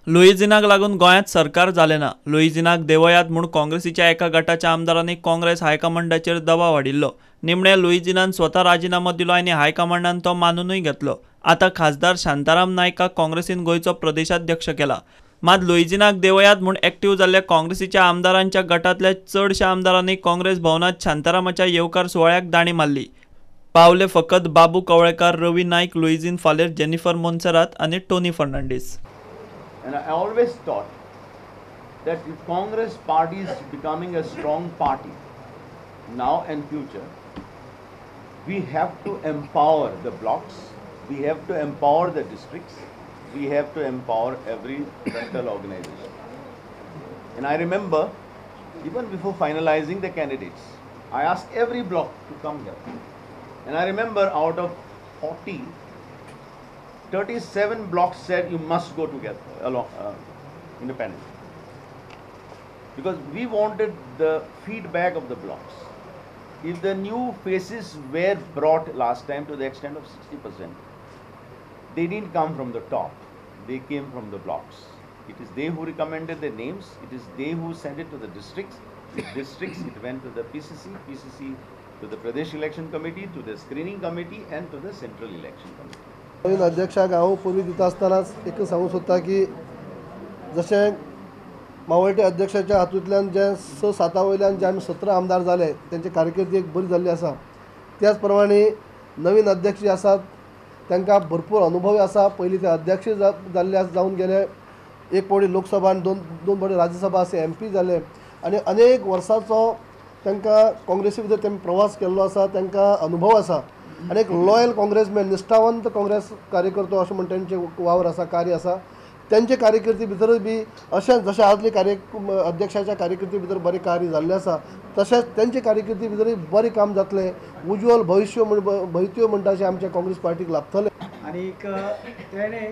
लुईझिनाक लागून गोंयांत सरकार जालें ना. लुईझिनाक देवयात म्हूण काँग्रेसीच्या एका गटाच्या आमदारांनी काँग्रेस हायकमांडाचेर दबाव हाडिल्लो. निमणे लुईझिनान स्वता राजिनामो दिलो आनी हायकमांडान तो मानुनूय घेतलो. आतां खासदार शांताराम नायकाक काँग्रेसीन गोंयचो प्रदेशाध्यक्ष केला. मात लुईझिनाक देवयात म्हूण एक्टिव्ह जाल्ल्या काँग्रेसीच्या आमदारांच्या गटांतल्या चडश्या आमदारांनी काँग्रेस भवनांत शांतारामाच्या येवकार सुवाळ्याक दाणी मारली. पावले फकत बाबू कवळेकार, रवी नायक, लुईझिन फालेर, जेनिफर मोन्सेरात आनी Tony Fernandes. And I always thought that if Congress party is becoming a strong party now and future, we have to empower the blocks, we have to empower the districts, we have to empower every frontal organization. And I remember, even before finalizing the candidates, I asked every block to come here. And I remember out of 40, 37 blocks said you must go together along independently, because we wanted the feedback of the blocks. If the new faces were brought last time to the extent of 60%, they didn't come from the top, they came from the blocks. It is they who recommended the names, it is they who sent it to the districts, the districts it went to the PCC, PCC to the Pradesh Election Committee, to the Screening Committee and to the Central Election Committee. नवीन अध्यक्षाक हांव पदवी दिता आसतनाच एक सांगूंक सोदता की जशें मावळटे अध्यक्षाच्या हातूंतल्यान जे 6-7 वयल्यान जे आमी 17 आमदार जाले तेंची कारकिर्दी एक बरी जाल्ली आसा. त्याच प्रमाणे नवीन अध्यक्ष जे आसात तांकां भरपूर अनुभव आसा. पयलीं ते अध्यक्ष जाल्ले जावन गेले, एक फावटी लोकसभा आनी दोन फावटी राज्यसभा असे MP जाले आनी अनेक वर्सांचो तांकां काँग्रेसी भितर तेमी प्रवास केल्लो आसा, तांकां अनुभव आसा आनी एक लॉयल काँग्रेसमॅन, निश्ठावंत काँग्रेस कार्यकर्तो अशें म्हण तेंचे वावर आसा, कार्य आसा. तेंचे कार्यकिर्दी भितरूय बी अशें जशें आदले कार्य अध्यक्षाच्या कार्यकिर्दी भितर बरें कार्य जाल्लें आसा तशेंच तेंचे कार्यकिर्दी भितरूय बरें काम जातलें, उज्ज्वल भविश्य भवितव्य म्हणटा अशें आमच्या काँग्रेस पार्टीक लाभतलें. आनीक तेणें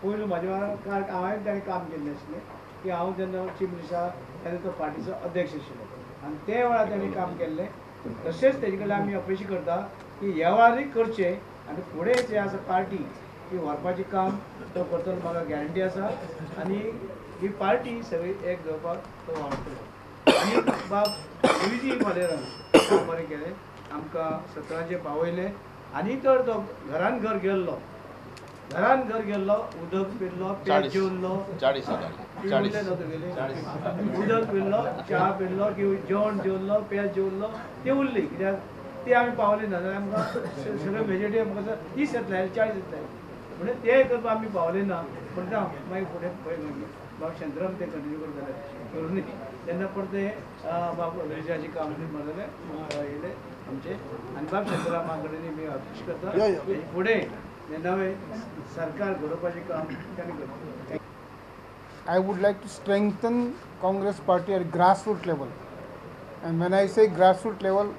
पयलू म्हाज्या वांगडा हांवें तेणें काम केल्लें आशिल्लें की हांव जेन्ना चीफ मिनिस्टर तेन्ना तो पार्टीचो अध्यक्ष आशिल्लो आनी ते वेळार तेणें काम केल्लें. तशेंच तेजे कडल्यान आमी अपेक्षा करता की ह्या वेळारूय करचें आनी फुडें जें आसा पार्टी ती व्हरपाचें काम तो करतलो म्हाका गॅरंटी आसा आनी ही पार्टी सगळी एक घेवपाक तो वावुरतलो. आनी बाब लुईजी फालेरान काम बरें केलें, आमकां 17चेर पावयलें आनी तर तो घरान घर गेल्लो, घरान घर गेल्लो, उदक पिल्लो, पेज जेवल्लो, उदक पिल्लो, च्या पिल्लो, जेवण जेवल्लो, पेज जेवल्लो, ते उरली कित्याक ते आमी पावले ना जाल्यार आमकां सगळे मेजोरिटी आमकां 30 येतले 40 येतले म्हणून ते करपाक आमी पावले ना. पूण मागीर फुडें पळय मागीर बाब शांताराम ते कंटिन्यू करताले करूनय तेन्ना परते बाब लुईझाचें काम मरले येयले आमचे आनी बाब शांतारामा कडेन मी अपेक्षा करता फुडें नवें सरकार घडोवपाचें काम तांणी करचें. I would like to strengthen Congress party at grassroots level. And when I say grassroots level,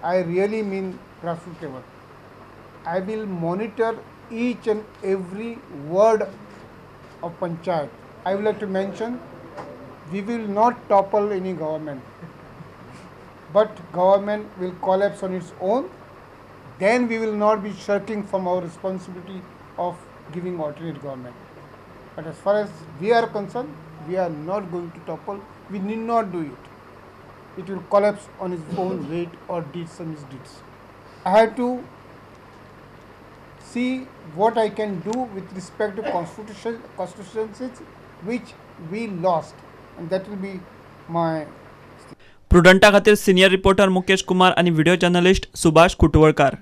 I really mean grassroots level. I will monitor each and every word of panchayat. I would like to mention, we will not topple any government, but government will collapse on its own. Then we will not be shirking from our responsibility of giving alternate government. But as far as we are concerned, we are not going to topple. We need not do it. It will collapse on its own weight or deeds and misdeeds. I have to see what I can do with respect to constituencies which we lost, and that will be my. प्रुडंटा खातीर senior reporter Mukesh Kumar आणि video journalist Subhash कुटवळकार.